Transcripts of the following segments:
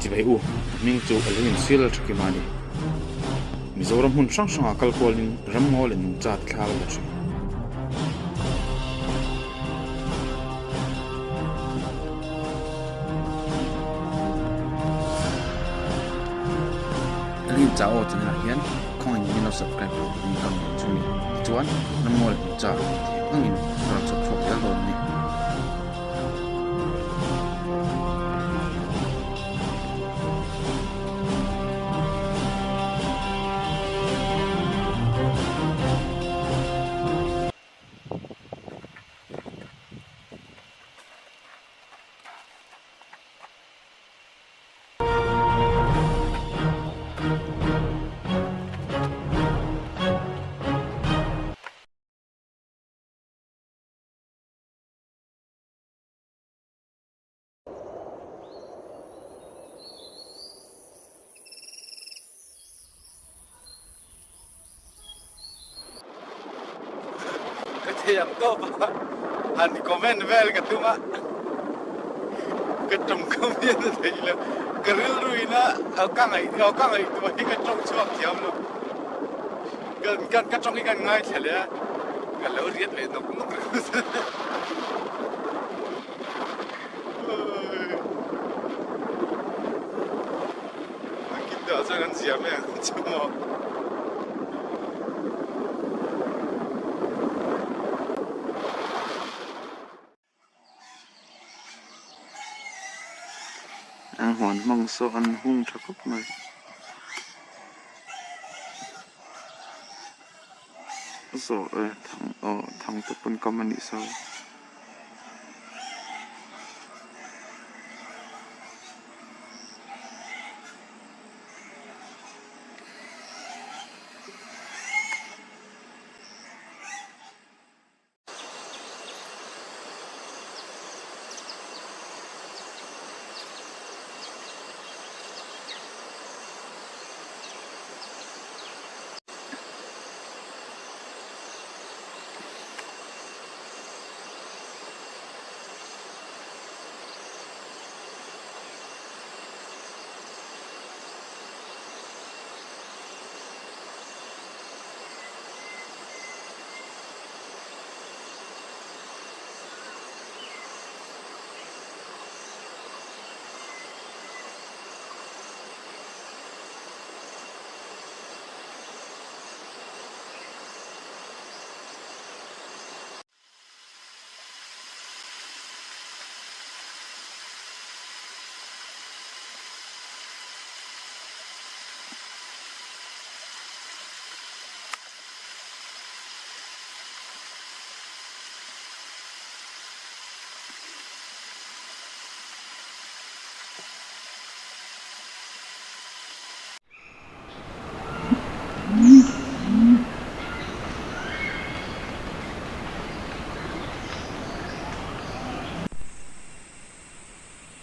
Chibai u, a hming chu Alvin Sial Thakima a ni. Mizoram hmun hrang hrangah kal kualin ramngaw leh nungcha te thla ka la thin. Alvin Chao channel ah hian khawngin min lo subscribe rawh tiin ka ngen chu ni. Tichuan ramngaw leh nungcha theih angin ka rawn chhawp chhuak zel dawn a ni. Ka thiam tawp a, han comment vel ka tum a, ka tawngkam hian a theih lo, ka rilru ina ka ngaih ka ngaihtuah hi ka tawng chhuak thiam lo, ka tawng hi ka ngaithla leh a, ka lo riat leh nawk nawk ringawt a. An huan hmang saw an hung tha khawp mai. Zawh e thang aw thang te pawn kam a nih saw.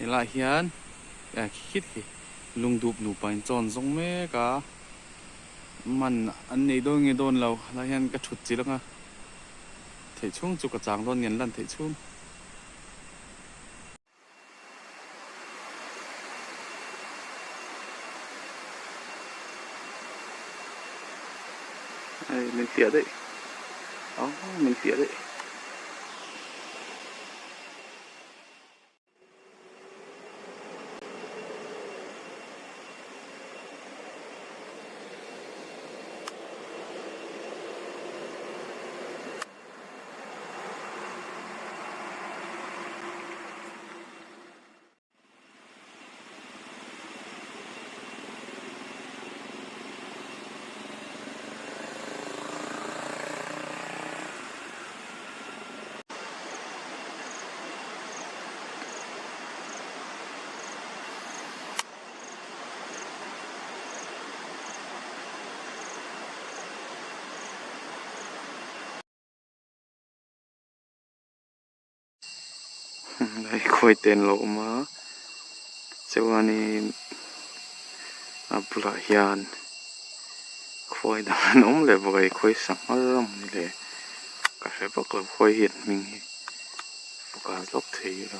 Helaiah hian khit khi lungdup nupa in chawn zawng mek a man an nei dawn nge dawn lo helaiah hian ka thut chilh ang a theih chhung chu ka chang dawn nge an lan theih chhung. Hei min hliah daih aw min hliah daih. Lai khawi te an lo awm a chuanin a bulah hian khuai dang an awm leh bawk a khawi sanghal a mawni le ka hre vak lo khawi hi an hming hi focus lawk thei lo.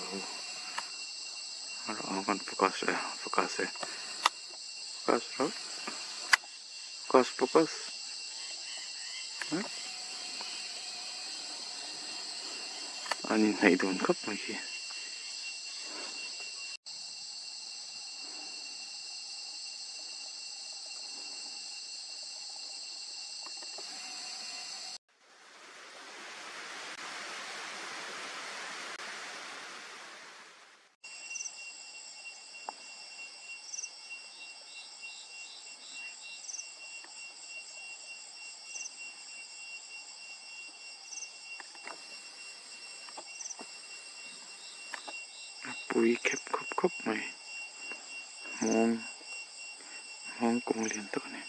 Kan focus e focus e focus rawh focus focus an inhnaih dun khawp mai khi. A pui khep khawp khawp mai hmawng hmawng kawng lian tak a ni.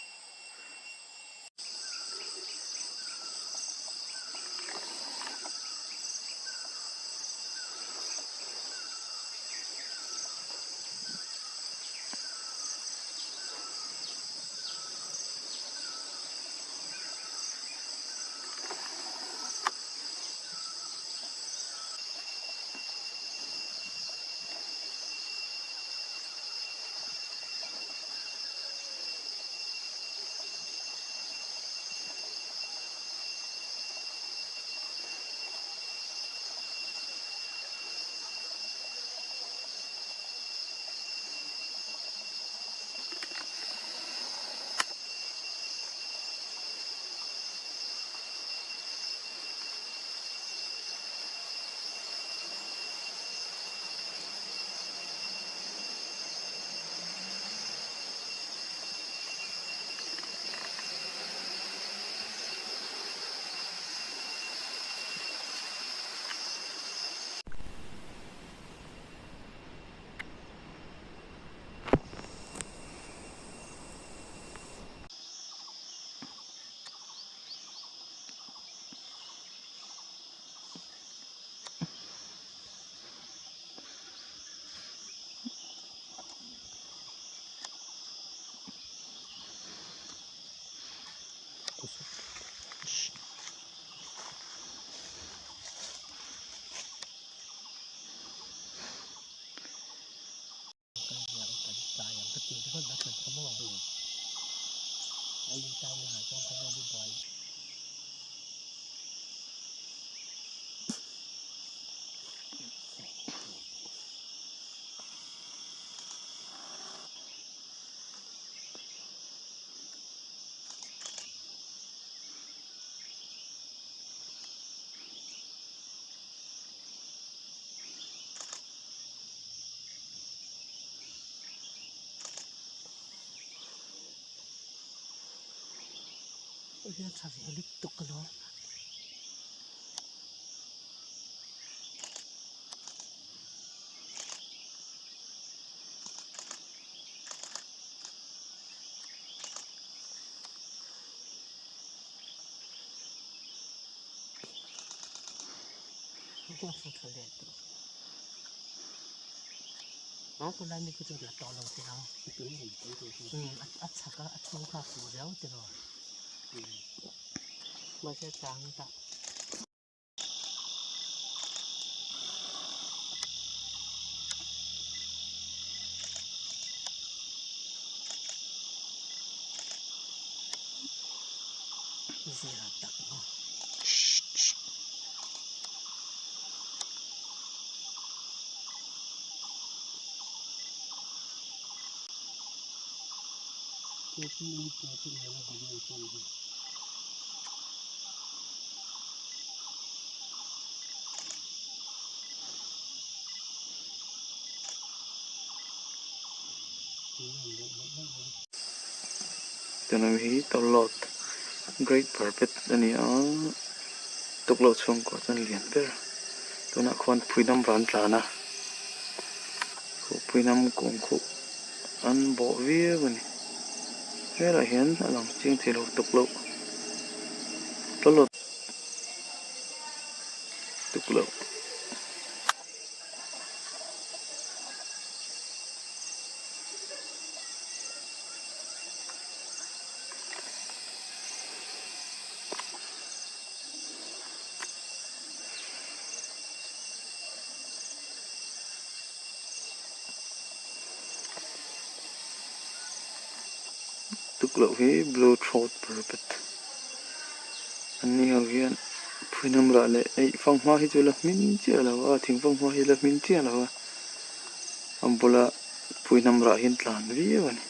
Tuna hi tawlawt great barbet a ni a tukloh chhungkua chuan lian ber tunah khuan phuinam van tlan a phuinam kung khuh an bawh viau a ni helaiah hian a lang chiang thei lo tukloh tawlawt tukloh. lutuk loh hi blue throat barbet an ni ho hian phuihnam rah leh eih fanghma hi chu la hmin chiah lo a thing fanghma hi la hmin chiah lo a a bula phuihnam rah hi an tlan viau a ni.